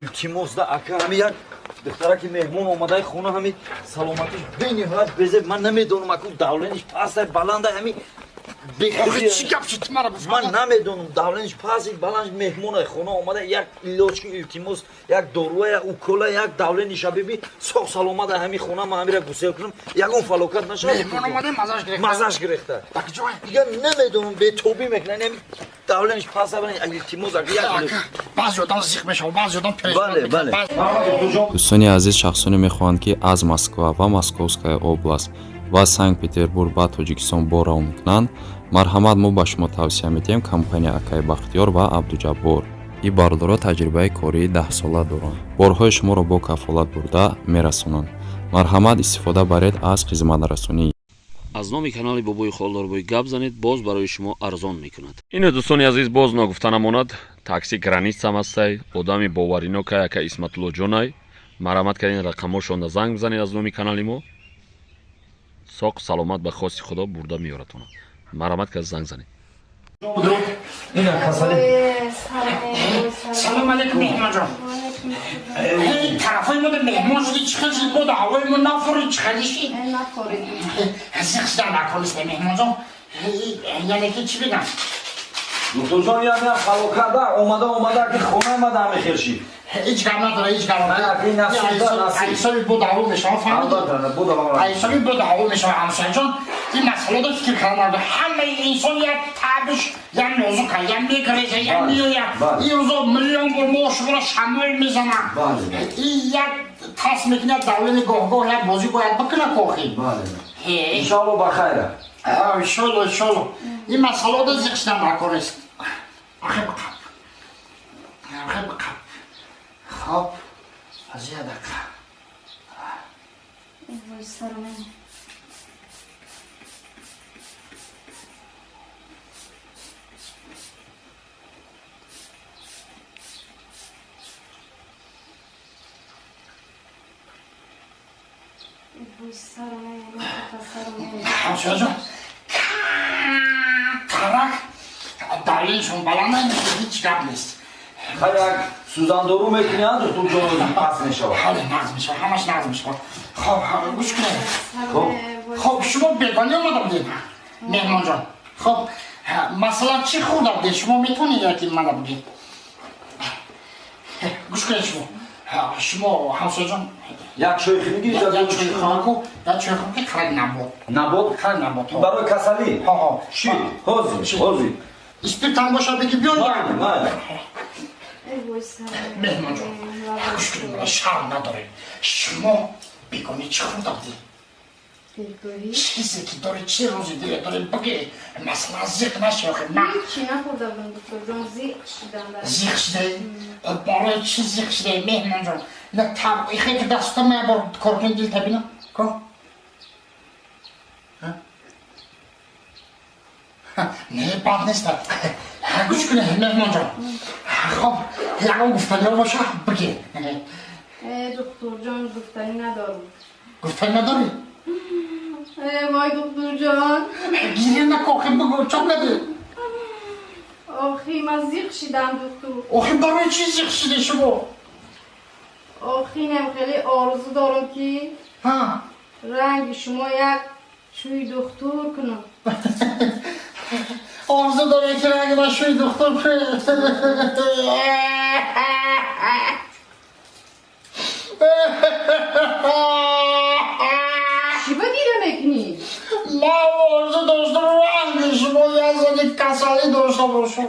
Илтимос да ака, ҳами як духтараки меҳмон омадаи хона, ҳами саломатиш бениҳоят безеб. Ман намедонам, аку давлениш пастай, баландай, ҳами Охи чӣ гап шуд, мара бифаҳм. Ман намедонам, давлениш паси баланд, меҳмонай хона омада, як илоҷ ки, илтимос, як доруа, як укола, як давлениша биби, соғ саломат ҳами хона ман ҳамира гусел кунам, ягон фалокат нашавад. Меҳмон омада, мазаш гирехта. Мазаш гирехта. Ба куҷое? Дига намедонам, бетобӣ мекунад, ҳами давлениш паса, илтимос, ака, як илоҷ. Баъзе одам зиқ мешавад, баъзе одам перешон. Бале, бале. Дӯстони азиз, шахсоне мехоҳанд, ки аз Москва ва Московская область ва Санкт-Петербург ба Тоҷикистон бор равон кунанд, марҳамат, мо ба шумо тавсия медиҳем компания акаи Бахтиёр ва Абдуҷаббор. Ин бародаро таҷрибаи кории 10-сола доранд, борҳои шуморо бо кафолат бурда мерасонанд. Марҳамат, истифода баред аз хизматрасонӣ. Аз номи канали Бобои Холдорбой гап занед, боз барои шумо арзон мекунад. Ине, дӯстони азиз, боз ногуфта намонад, такси Границам ҳастай, одами боваринокай, ака Исматуллоҷонай. Марҳамат кардин, рақамҳошонда занг бизанед, аз номи канали мо соқ саломат ба хости Худо бурда меёратона. Марҳамат кард, занг занед. Ина касале. Салом алейкум, меҳмонҷон. Тарафои мо меҳмон шуди, чӣ хел шуди? Бода ҳавои мо нафори, чӣ хели ши? Зиқ шудан накониста, меҳмонҷон. Яъне ки чӣ бигам? Духтурҷон, як фалокат да омада, омада ки хона омада, ҳами хел шид. Ҳеҷ гап надора, ҳеҷ гап. Не, ин насиб да, насиб. Ҳисоби бода ҳаво мешава, фаҳмидӣ? Албатта, бода ҳаво. Ҳисоби бода ҳаво мешава, ҳамсояҷон. Ин масъаларо фикр кардан надора. Ҳамаи инсон як табиш, як нозука, як мегреза, як меояд. Бале. Ин рӯзо миллион бор мо шуморо шамол мезанам. Бале. Ин як тас мекунад, давлени гоҳгоҳ як бозӣ бояд бикуна кохи. Бале. Иншоалло, ба хайра. Иншолло, иншолло. Ин масъаларо зиқ шудан накорист. Ахи биқаб. Ахи биқаб. Хоб, аз як дақиқа. Вой, сарман. Вой, сарман, сарман. Ҳамсояҷон, тарак далелшон баланд, ҳеҷ гап нест. Хай, як сӯзандору мекунӣ, а, духтурҷон, пас мешавад. Ҳале, нағз мешавад, ҳамаш нағз мешавад. Хоб, гӯш кунед. Хоб. Хоб, шумо бегонӣ омада будед, меҳмонҷон. Хоб, масалан, чӣ хӯрда будед? Шумо метавонед яки мана бигед? Гӯш кунед шумо. Шумо, ҳамсояҷон, Як чойхӯрӣ як гирифта. чойхӯраку, як чойхӯраку, қарак набот. Набот? Қарак набот. Барои касалӣ? Ҳо, ҳо. Чӣ? Ҳозир, ҳозир. Спиртам боша, беги биёр. Майли, майли. Вой, сарман. Меҳмонҷон, гӯш кунед, мана шарм надоред. Шумо бегонӣ чӣ хӯрда будед? Бегоҳӣ? Чизе ки доред, чӣ рӯзи диле доред, бигӣ. Масалан, зиқ наши, охи ман. Ҳеҷ нахӯрда будам, духтурҷон, зиқ шудам. Зиқ шудаи? Барои чӣ зиқ шудаи, меҳмонҷон? Ина таб ихе ки даста ма бор кор кунед, дил табина ко. Не, бад нест. Гӯш кунед, меҳмонҷон. Хоб, ягон гуфтаниҳо боша, бигӣ. Духтурҷон, гуфтанӣ надорам. Гуфтанӣ надорӣ? Вой, духтурҷон. Гиря накохи, бигӯ, чо кардӣ? Охи, ман зиқ шидам, духтур. Охи, барои чӣ зиқ шудӣ шумо? Охи, нем хеле орзу дорам ки ҳа ранги шумо як шӯи духтур кунам. Орзу дорӣ ки ранги ман шӯи духтур кунӣ? Чӣ ба гиря мекунӣ? Ман орзу доштам ранги шумо як зани касалӣ дошта бошам.